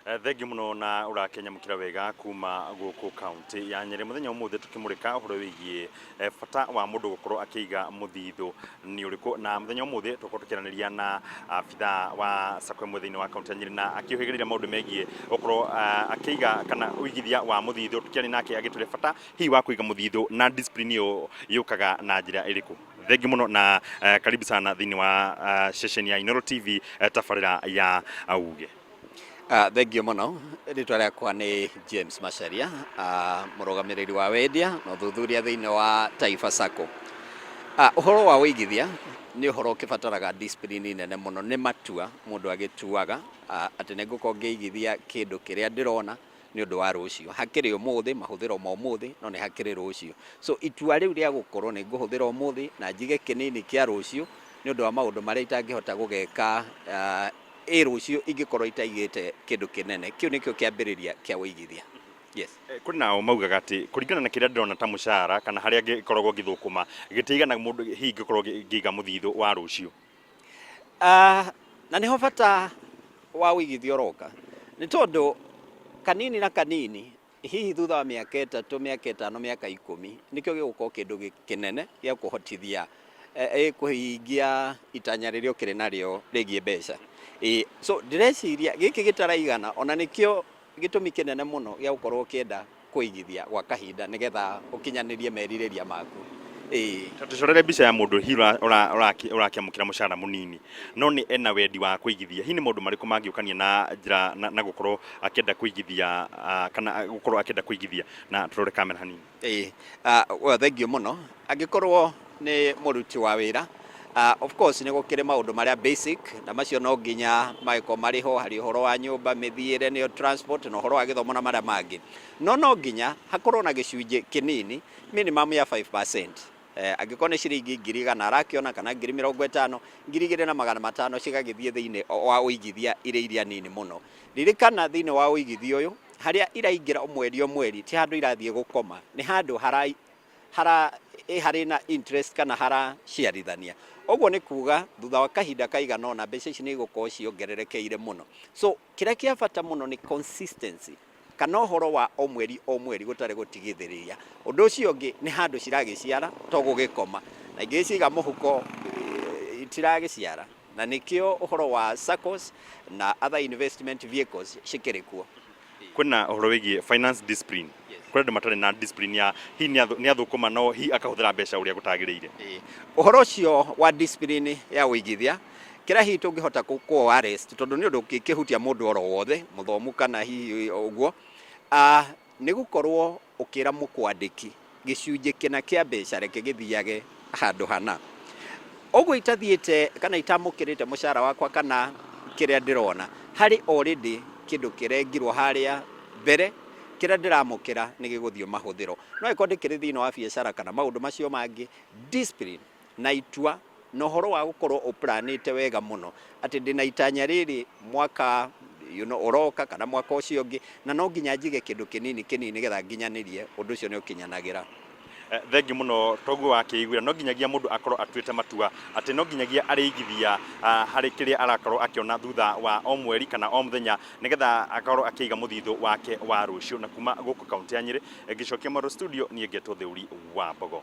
Thengiũ mũno na ũrakĩnyamũkĩra wega kuma gũkũ kaunti ya Nyĩrĩ. Mũthenya ũmũthĩ tũkĩmũrĩka ũhoro wĩgiĩ bata wa mũndũ gũkorwo akĩiga mũthithũ nĩ ũrĩkũ, na mũthenya ũmũthĩ tũkorwo tũkĩaranĩria na abithaa wa sacco ĩmwe thĩinĩ wa kaunti ya Nyĩrĩ na akĩũhĩgĩrĩire maũndũ megiĩ gũkorwo akĩiga kana ũigithia wa mũthithũ. Tũkĩaria nake agĩtwĩre bata hihi wa kũiga mũthithũ na discipline ĩyo yũkaga na njĩra ĩrĩkũ. Thengiũ mũno na karibu sana thĩinĩ wa ceceni ya Inooro TV tabarĩra ya Uge. Thengio mũno, rĩtwa rĩakwa nĩ James Macharia, mũrũgamĩrĩri wa wendia na ũthuthuria thĩinĩ wa Taifa Sacco. Ũhoro wa ũigithia nĩ ũhoro ũkĩbataraga discipline nene mũno, nĩ matua mũndũ agĩtuaga atĩ nĩ ngũkorwo ngĩigithia kĩndũ kĩrĩa ndĩrona nĩ ũndũ wa rũciũ. Hakĩrĩ ũmũthĩ, mahũthĩro ma ũmũthĩ, no nĩ hakĩrĩ rũciũ. So itua rĩu rĩa gũkorwo nĩ ngũhũthĩra ũmũthĩ na njige kĩnini kĩa rũciũ nĩ ũndũ wa maũndũ marĩa itangĩhota gũgeka ĩ rũciũ ingĩkorwo itaigĩte kĩndũ kĩnene. Kĩu nĩkĩo kĩambĩrĩria kĩa ũigithia. Yes. Kũrĩ nao maugaga atĩ kũringana na kĩrĩa ndĩrona ta mũcara kana harĩa ngĩkoragwo ngĩthũkũma gĩtiigana mũndũ hihi ngĩkorwo ngĩiga mũthithũ wa rũciũ. Na nĩho bata wa ũigithia ũroka, nĩ tondũ kanini na kanini hihi thutha wa mĩaka 3, mĩaka 5, mĩaka 10, nĩkĩo gĩgũkorwo kĩndũ kĩnene gĩa kũhotithia kũhingia itanya rĩrĩa ũkĩrĩ narĩo rĩgiĩ mbeca. So ndĩreciria gĩkĩ gĩtaraigana ona nĩkĩo gĩtũmi kĩnene mũno gĩa gũkorwo ũkĩenda kũigithia gwa kahinda nĩgetha ũkinyanĩrie merirĩria maku. Ta tũcorere mbica ya mũndũ hihi ũrakĩamũkĩra mũcara mũnini no nĩ ena wendi wa kũigithia, hihi nĩ maũndũ marĩkũ mangĩũkania na njĩra na gũkorwo akĩenda kũigithia kana gũkorwo akĩenda kũigithia? Na tũrore kamera hanini. Ĩĩ, thengiũ mũno. Angĩkorwo nĩ mũruti wa wĩra, of course nĩ gũkĩrĩ maũndũ marĩa basic na macio no nginya magĩkorwo marĩ ho, harĩ ũhoro wa nyũmba, mĩthiĩre nĩyo transport na ũhoro wa gĩthomo na marĩa mangĩ. No no nginya hakorwo na gĩcunjĩ kĩnini minimum ya 5%. Angĩkorwo nĩ ciringi 100,000 arakĩona kana 50,000, 2,500 cigagĩthiĩ thĩinĩ wa ũigithia irĩ iria nini mũno. Ririkana thĩinĩ wa ũigithia ũyũ, harĩa iraingĩra o mweri o mweri ti handũ irathiĩ gũkoma, nĩ handũ hara hara harĩ na interest kana haraciarithania. Ũguo nĩ kuga thutha wa kahinda kaigana ũna mbeca ici nĩ igũkorwo ciongererekeire mũno. So kĩrĩa kĩa bata mũno nĩ consistency kana ũhoro wa o mweri o mweri gũtarĩ gũtigithĩria. Ũndũ ũcio ũngĩ nĩ handũ ciragĩciara to gũgĩkoma, na ingĩgĩciga mũhuko itiragĩciara. Na nĩkĩo ũhoro wa SACCOs na other investment vehicles cikĩrĩ kuo. Kwĩna ũhoro wĩgiĩ finance discipline. Kũrĩ andũ matarĩ na discipline ya hihi nĩ athũkũma no hihi akahũthĩra mbeca ũrĩa gũtagĩrĩire. Ũhoro ũcio wa discipline ya ũigithia, kĩrĩa hihi tũngĩhota kũ arrest tondũ nĩ ũndũ ũngĩkĩhutia mũndũ oro wothe, mũthomu kana hihi ũguo, nĩ gũkorwo ũkĩra mũkwandĩki gĩcunjĩ kĩna kĩa mbeca reke gĩthiage handũ hana. Ũguo itathiĩte kana itamũkĩrĩte mũcara wakwa kana kĩrĩa ndĩrona, harĩ already kĩndũ kĩrengirwo harĩa mbere, kĩrĩa ndĩramũkĩra nĩ gĩgũthiĩ mahũthĩro. No angĩkorwo ndĩkĩrĩ thĩinĩ wa biacara kana maũndũ macio mangĩ, discipline na itua na ũhoro wa gũkorwo ũplanĩte wega mũno atĩ ndĩna itanya rĩrĩ mwaka ũroka kana mwaka ũcio ũngĩ, na no nginya njige kĩndũ kĩnini kĩnini nĩgetha nginyanĩrie, ũndũ ũcio nĩ ũkinyanagĩra. Thengiũ mũno toguo wakĩiguĩra, no nginyagia mũndũ akorwo atuĩte matua atĩ no nginyagia arĩigithia harĩ kĩrĩa arakorwo akĩona thutha wa o mweri kana o mũthenya nĩgetha akorwo akĩiga mũthithũ wake wa rũciũ. Na kuma gũkũ kaunti ya Nyĩrĩ, ngĩcokia Moro studio, niĩ ngetwo Theuri wa Mbogo.